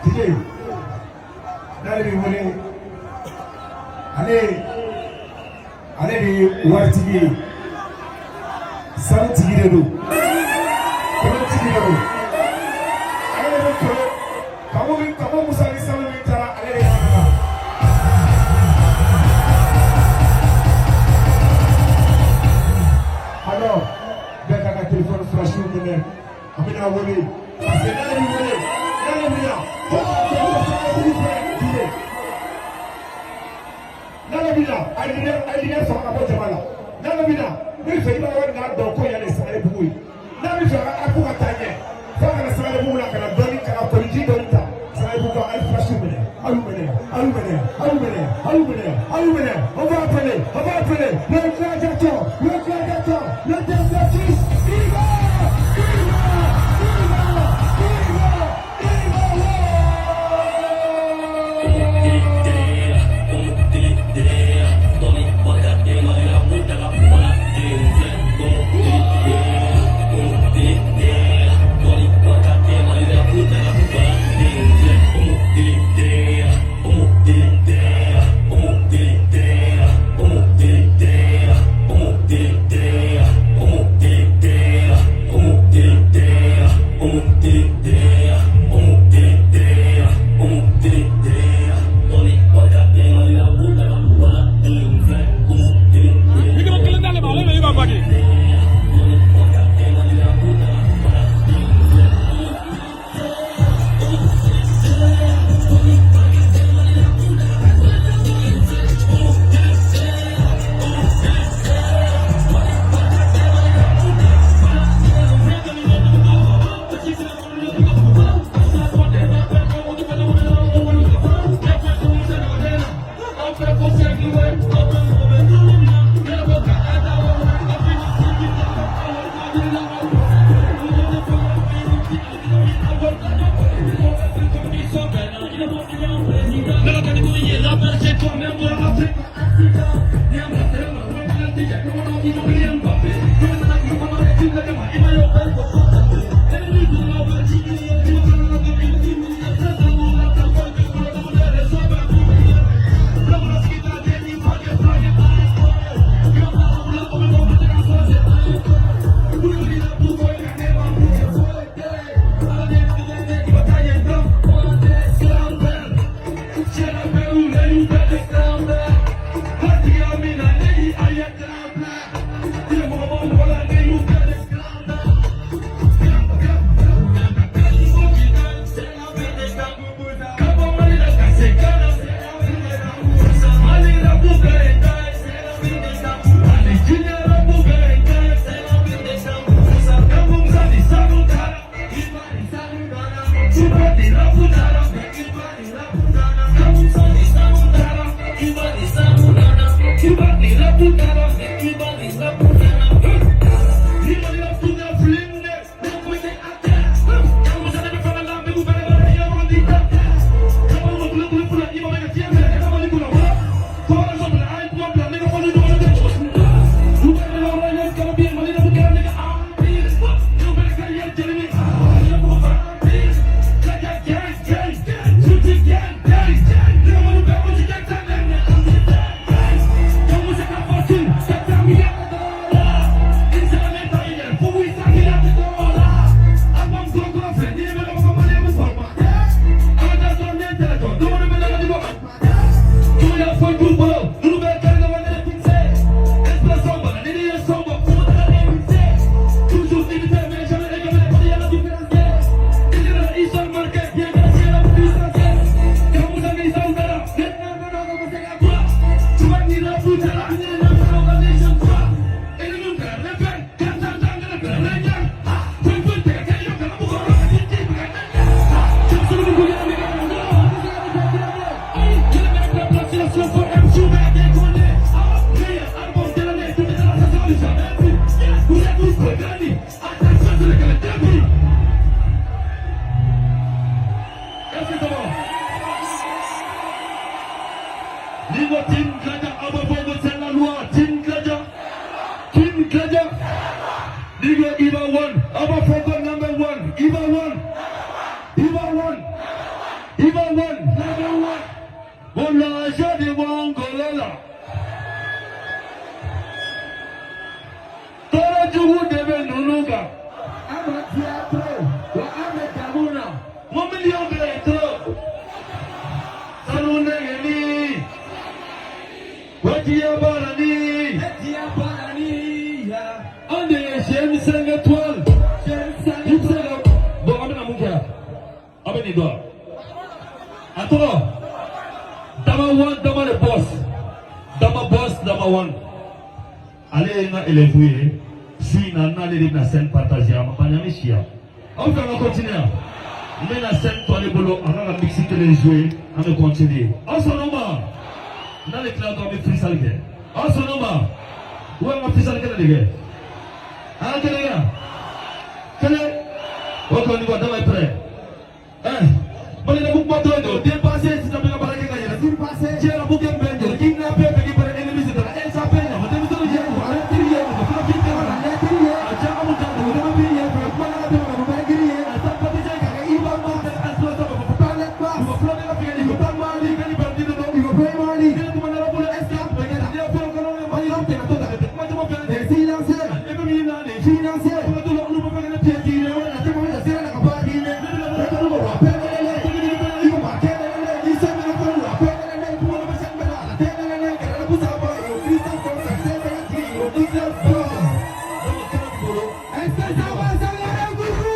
DJ, n'ale bɛ wele, ale de ye waritigi ye, sanutigi de don, kolotigi de don. Ale de bɛ kolo kabo min kabo Musa ni sanu min taara, ale de y'a nana. Alors bɛɛ k'a ka téléphone flash minɛ, an bɛna wele parce que n'ale bɛ wele, n'ale bɛ na ko k'a kɛ ko Sangalebugu fɛ. DJ, n'ale bɛ na, a lumière, a lumière sɔrɔ ka bɔ jama la. N'ale bɛ na, ne bɛ fɛ i b'a wari k'a dɔn ko yan de ye Sangalebugu ye. N'a bɛ fɛ a ko ka taa ɲɛ f'a ka na Sangalebugu la, ka na dɔɔni, ka na kɔliji dɔɔni ta Sangalebugu ka. A ye flash minɛ, a y'u minɛ, a y'u minɛ, a y'u minɛ, a y'u minɛ, a y'u minɛ. On va appeler, on va appeler le gladiateur, le gladiateur, le désastre. Iba, Iba, Iba, Iba, Iba. Micro kelen d'ale ma, ale bɛ Iba Bagi. Aw bɛ nin dɔn, a tɔgɔ Dama One, Dama le boss, Dama boss, Dama One. Ale ye n ka élève ye. Su in na, n'ale de bɛna scène partager. A ma ban, an bɛ si yan. Aw fɛ an ka continuer yan. N bɛna scène to ale bolo, a ka mix kelen jouer, an bɛ continuer. Aw sɔnna o ma? N'ale tilala dɔrɔn, an bɛ freestyle kɛ. Aw sɔnna o ma? Ou an ka freestyle kɛnɛ de kɛ? An ka kelen kɛ yan, kelen. Ok, on y va. Dama est prêt. Malien kuma tɔ don dépassé sisan, bɛ ka baara kɛ ka yɛlɛ Surpassé. Cɛ la bouquet bɛɛ jɔ kidnappé bɛ k'i pɛrɛn ennemi sisan échappé ɲama denmisɛnninw ye wala tiri ye mɔgɔ fana k'i tɛgɛ la Lettre ye. A caman mun ta mɔgɔ dama b'i ye fɛ kuma n'a tɛmɛ ka bɔ giri ye a ta papier ka kɛ i b'a ma tɛ inspiration ka fɔ Parle pas. mɔgɔ fila bɛ ka tigɛ i ko taa Mali ka ni bandit don. Il faut payer Mali. Ne kuma na bolo est-ce que a tun bɛ kɛ tan? N'i ye fɛn kɔnɔ Mali la tɛmɛ to ta kuma caman fɛnɛ Des silencieux. e bɛ min na nin Financier. kuma t'o la, olu bɛ fɛn kɛ ne pied. Pied wala tɛmɛ bɛ sira la ka bɔ diinɛ. E ko wa pɛrɛlɛ. I ko wa kɛlɛlɛ. I sɛbɛn ko wa pɛrɛlɛ. Kuma bɛ sɛbɛn la la tɛlɛlɛ. Kɛlɛ busa bɔ. Yo freestyle comme ça. C'est ça qui yo freestyle flow. Est-ce que ça va, Sangarébougou?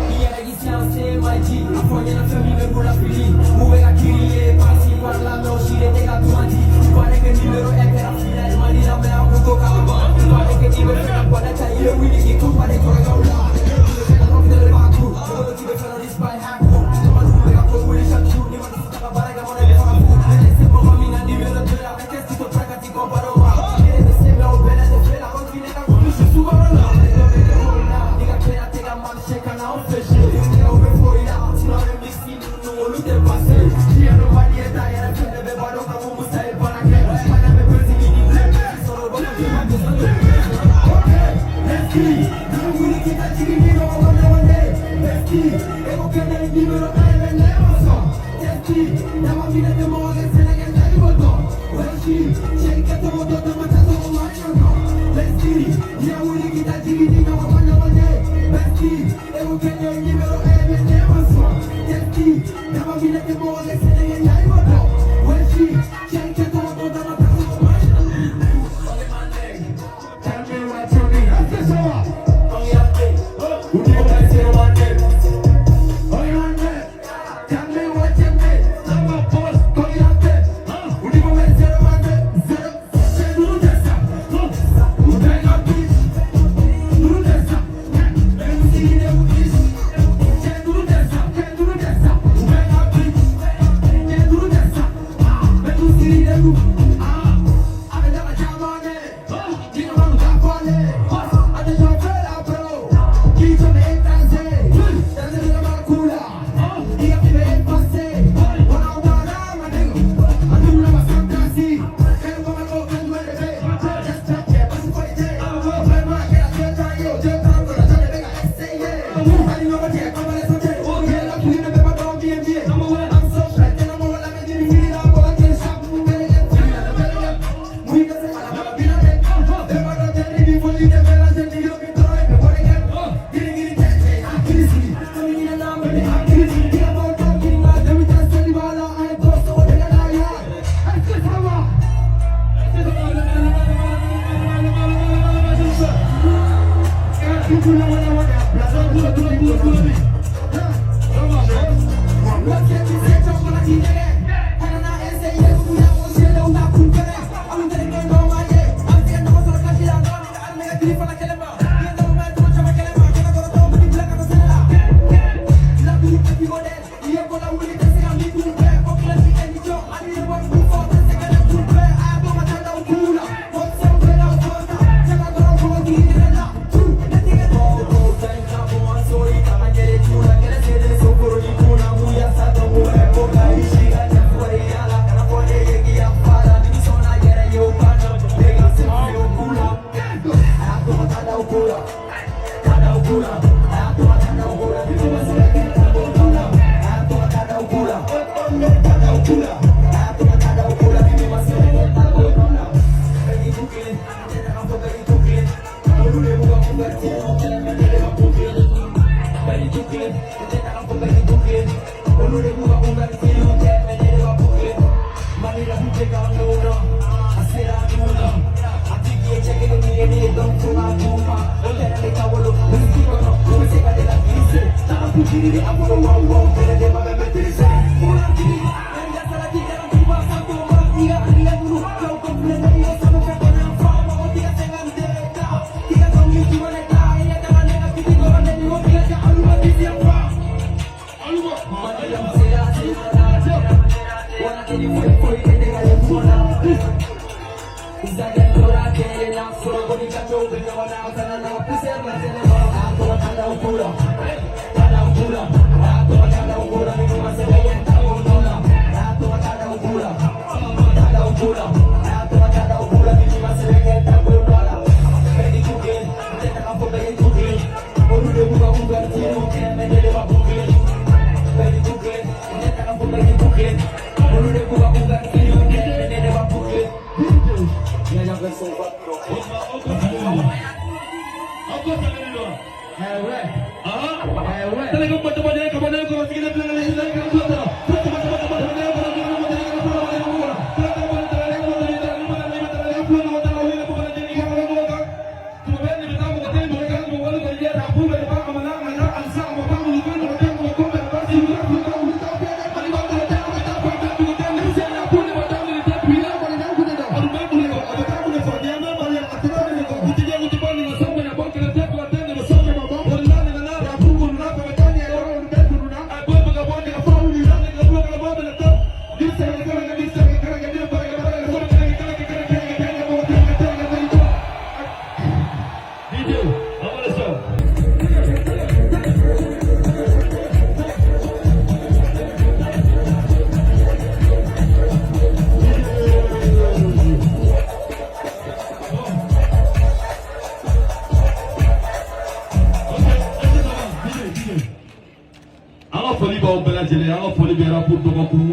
I yɛrɛ k'i fiancé ma ji a fɔ ɲɛna fɛn min bɛ k'u la fili u bɛ ka crier par-ci par-là, mais o si de tɛ ka duman di. Il paraît que numéro 1 kɛra finale Mali la, mais an ko ko k'a ban. Il paraît que n'i bɛ fɛ ka bɔlɛ ta, i bɛ wuli k'i comparer kɔrɔkɛw la. I bɛ fɛ ka rɔfɛ de b'a ku mɔgɔ k'i bɛ fɛn dɔ di spy hack jamanu bɛ ka ko wuli chaque jour ni ma dusu ta ka baara kɛ mɔnɛ bɛ faga fu ne tɛ se mɔgɔ min na numéro 2 la, mais qu'est-ce qui te prend ka t'i comparer o ma? Ne de bɛ se, mais o bɛɛ la tɛ fɛ la continuer ka kɔlɔsi sukaro la. Dɔ bɛ kɛ ko in na i ka kɛnɛya tɛ ka marcher ka na anw fɛ chier o bɛ foyi la, sinon remix ninnu olu tɛ passer. Diɲɛ dɔ maliyɛn ta yɛrɛ fɛn bɛɛ bɛ bɔ dɔn ka mun Musa ye baara kɛ maliyɛn bɛ buzz ɲini sɔrɔ o b'a fɔ k'i ma dɛsɛ. Ok, let's see. N'an wuli k'i ka jigin ni ɲɔgɔn ma ɲɔgɔn ye. Bestie, e ko kɛ ne ye numéro 1 mais ne ma sɔn. Testi, dama minɛ tɛ mɔgɔ kɛ Sénégal la i b'o dɔn. Weshi, cɛ i kɛcogo dɔ dama tacogo ma ɲɔgɔn. Let's see. N'an wuli k'i ka jigin ni ɲɔgɔn ma ɲɔgɔn ye. Bestie, e ko kɛ ne ye numéro 1 mais ne ma sɔn. Testi, dama minɛ tɛ mɔgɔ kɛ Sénégal la i b'o dɔn. Weshi, cɛ i kɛcogo dɔ dama tacogo ma ɲɔgɔn. Tell me what you need. Est-ce que ça va? Tell me what you need. Dama boss. Koyate. Udibo zero one zero. Duru desa. Ubenga bitch. Duru desa. MC ne uish. Duru desa. Duru desa. Ubenga bitch. Duru desa. MC ne u. Ah. Abeda jamane. Dino manu tapale. Attention fais la pro. Qui te met écrasé. Dans le makula. Il a pu effacer. Wana wana ma nigga. Aduna ma fantasy. Vraiment que la tête yo, je prends la tête de essayer. Allez, on va dire comment les sauter. La pluie ne peut pas dormir bien. I'm so fresh, and I'm all like a mini la bola que ça. Muy que se la vida de. De mano de ni foli de mela de ni yo mi troy me pone que. Giri giri tete, akiri sigi. Kami ni na me akiri sigi. Kila moto kiri ma de mi taseli bala ay boss o de la ya. Est-ce que ça va? Thank you.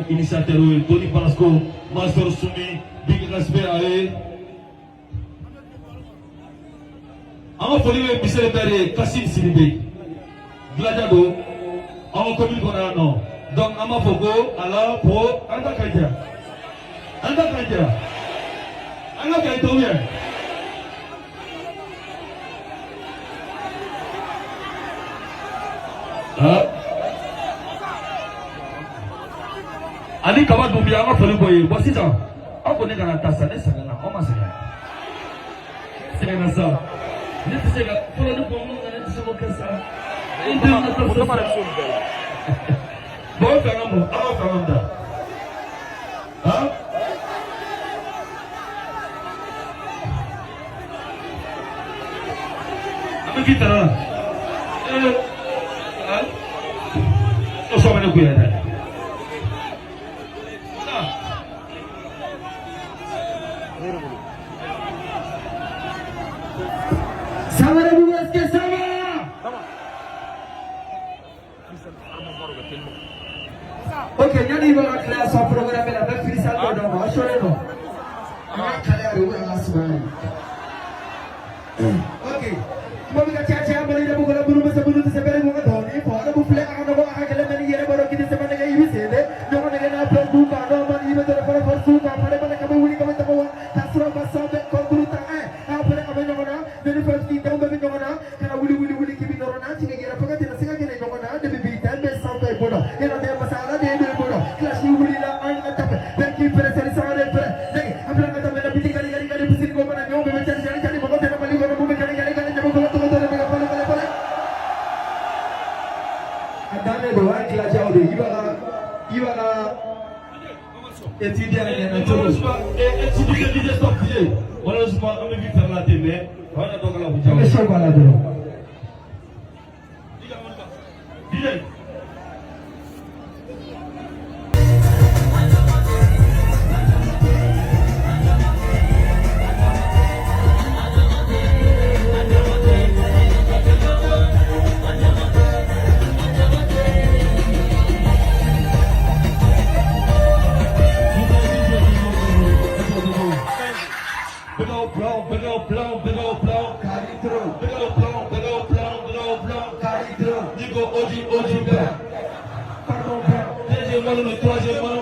Initiateur Tony Palasco, Master Soumi, big respect à eux. An ka foli bɛ monsieur le maire Kassim Sidibé Gladiado an ka commune kɔnɔ yan nɔ. Donc an b'a fɔ ko ala po an ta ka jɛ, an ta ka jɛ, an ka kayi tɔw yɛ. Ani kaba dun bi an ka foli bɔ ye. Bon sisan aw ko ne kana taa sa, ne sɛgɛnna, aw ma sɛgɛn, sɛgɛnna sa, ne tɛ se ka fɔlɔ ne ko ne tɛ se k'o kɛ sa, n den ka taa sa. Bon aw fɛ an ka mun, aw fɛ an ka mun ta han? An bɛ k'i tara la ee han o sɔn bɛ ne kun yɛrɛ dɛ. Sangarébougou, est-ce que ça va? Ok, yanni i b'a ka création programme la, bɛ freestyle dɔ d'aw ma, aw sɔnnen don? An ka kalaya de, o y'an ka sumaya ye. Ok, kuma bɛ ka caya caya Mali la, mɔgɔ la minnu bɛ se minnu tɛ se bɛrɛ mɔgɔ dɔɔnin fɔ. Ne b'u filɛ a ka nɔgɔ a ka gɛlɛn mɛ ni yɛrɛ b'a dɔn k'i tɛ sɛbɛn nɛgɛ i bɛ sen dɛ. Ɲɔgɔn nɛgɛ n'a bila du kan n'o ma i bɛ dɔrɔn fɔlɔ fɔ su kan fana mana ka bɛ wuli ka bɛ taga wa ka sɔrɔ ka sanfɛ kɔnkuru ta ɛ a fana a bɛ ɲɔgɔn na ne ni fɛn fitinin denw bɛɛ bɛ ɲɔgɔn na ka na wuli wuli wuli k'i bɛ nɔrɔ na tigɛ yɛrɛ fo ka tɛna se ka gɛrɛ ɲɔgɔn na ne bɛ bi ta bɛ sanfɛ bolo yɛrɛ tɛ masa ala de bɛ bolo kilasi wulila an ka tafɛ bɛɛ k'i pɛrɛ sani sangare pɛrɛ nɛgɛ an filɛ ka tɛmɛ na biti kari kari kari bisiri ko mana ɲɔgɔn bɛɛ bɛ cari cari cari mɔgɔ tɛ Mali kɔnɔ mun bɛ kari kari kari jama kɔnɔ tɔgɔ tɔgɔ bɛ ka fɔlɔ fɔlɔ fɔlɔ a dannen don an kilajaw de i b'a ka étudiant ɲɛna cogo. Malheureusement, an bɛ vite la ten mais an ka dɔ kala. An bɛ se b'a la dɔrɔn. DJ. Big old plan, big old plan, big old plan. Big old plan, big old plan, big old plan. Nico OG, OG, blanc. Pardon, blanc. Deuxième man, le troisième man,